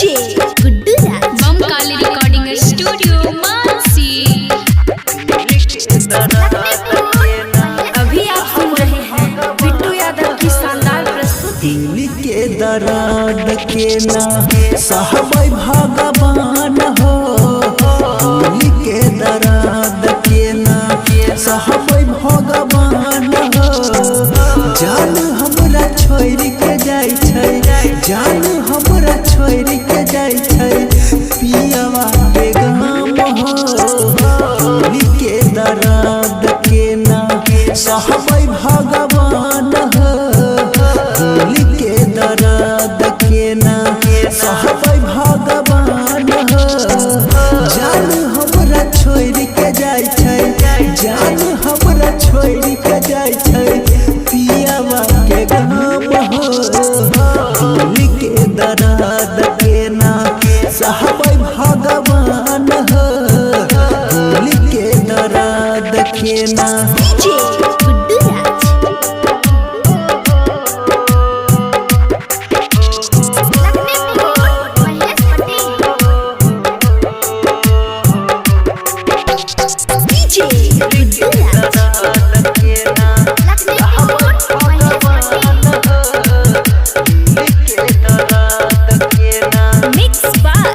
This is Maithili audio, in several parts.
DJ Guddu Raj. Bam Kali recording studio Mansi. अभी आप सुन रहे हैं बिट्टू यादव की शानदार प्रस्तुति। दिल के दर्द के ना सहबै भगवान हो, दिल के दर्द के ना सहबै भगवान हो। जान हमरा छोड़ के जाइ छै, जान हमरा छोड़ के जाइ छै पियवा के गाम हो। दिल के दर्द के ना सहबै भगवान हो, दिल के दर्द के ना सहबै भगवान हो। जान हमरा छोड़ के जाइ छै, जान हमरा छोड़ के जाइ छै पियवा के गाम हो। दिल के दर्द के ना सहबै भगवान हो, दिल के दर्द के ना। DJ Guddu Raj. Lakhnipur Mahesh Patel. DJ Guddu Raj. Lakhnipur Mahesh Patel. Mix by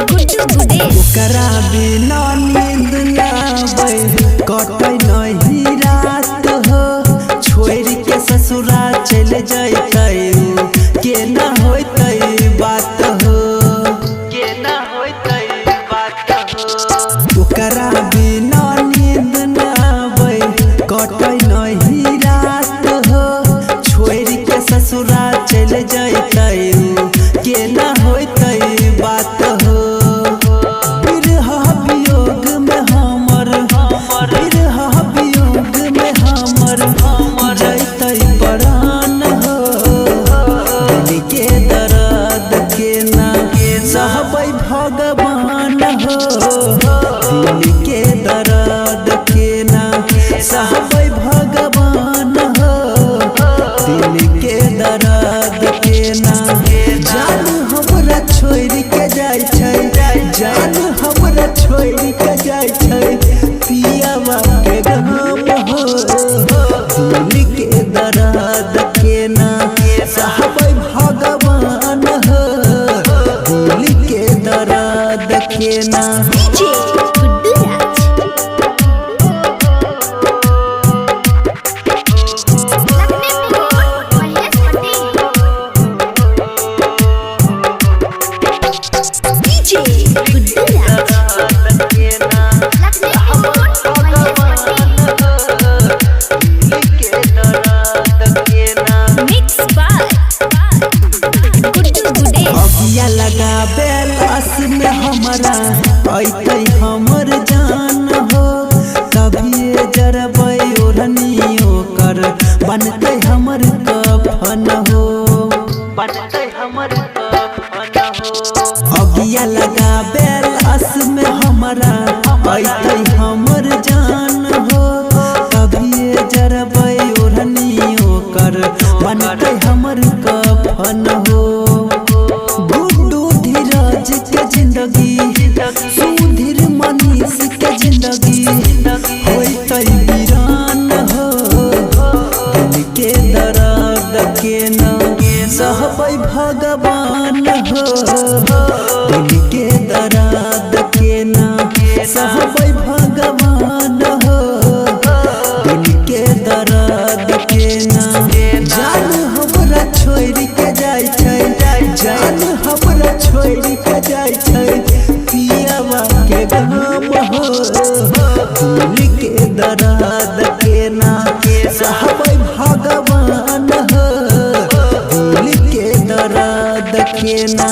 Guddu Gudesh. ओकरा बिना नींद नाबै कटै नहीं रात हो, छोड़ के ससुरा चल जैतै केना होइतै बात हो, केना होइतै बात हो। ओकरा बिना नींद नाबै कटै नहीं रात हो, छोड़ के ससुरा चल जैतै केना होइतै बात हो। बिरहा वियोग में हमर, बिरहा वियोग में हमर जैतै परान हो। दिल के दर्द के ना सहबै भगवान हो, दिल के दर्द के ना सहबै भगवान हो, दिल के दर्द के ना। जान हमरा छोड़ के जाइ छै, जान हमरा छोड़ के जाइ छै पियवा के गाम हो। दिल के दर्द के ना सहबै भगवान हो, दिल के दर्द के ना। DJ Guddu Raj. Lakhnipur Mahesh Patel. DJ Guddu Raj. Lakhnipur Mahesh Patel. Mix by Guddu Gudesh. अगिया लगाबे लाश में हमरा अइतै हमर जान हो, कभिए जरबै ओढ़नियो कर बनतै हमर कफन हो, बनतै हमर कफन हो। अगिया लगाबे लाश में हमरा अइतै हमर जान हो, कभिए जरबै ओढ़नियो कर बनतै हमर कफन हो। गुड्डू धीरज के जिंदगी, सुधीर मनीष के जिंदगी होइतै वीरान हो। दिल के दर्द के ना सहबै भगवान हो, दिल के दर्द के ना सहबै भगवान हो, दिल के दर्द के ना। जान हमरा छोड़ के जाइ छै, जान हमरा छोड़ के जाइ छै पियवा के गाम हो। दिल के दर्द के ना सहबै भगवान हो, दिल के दर्द के ना।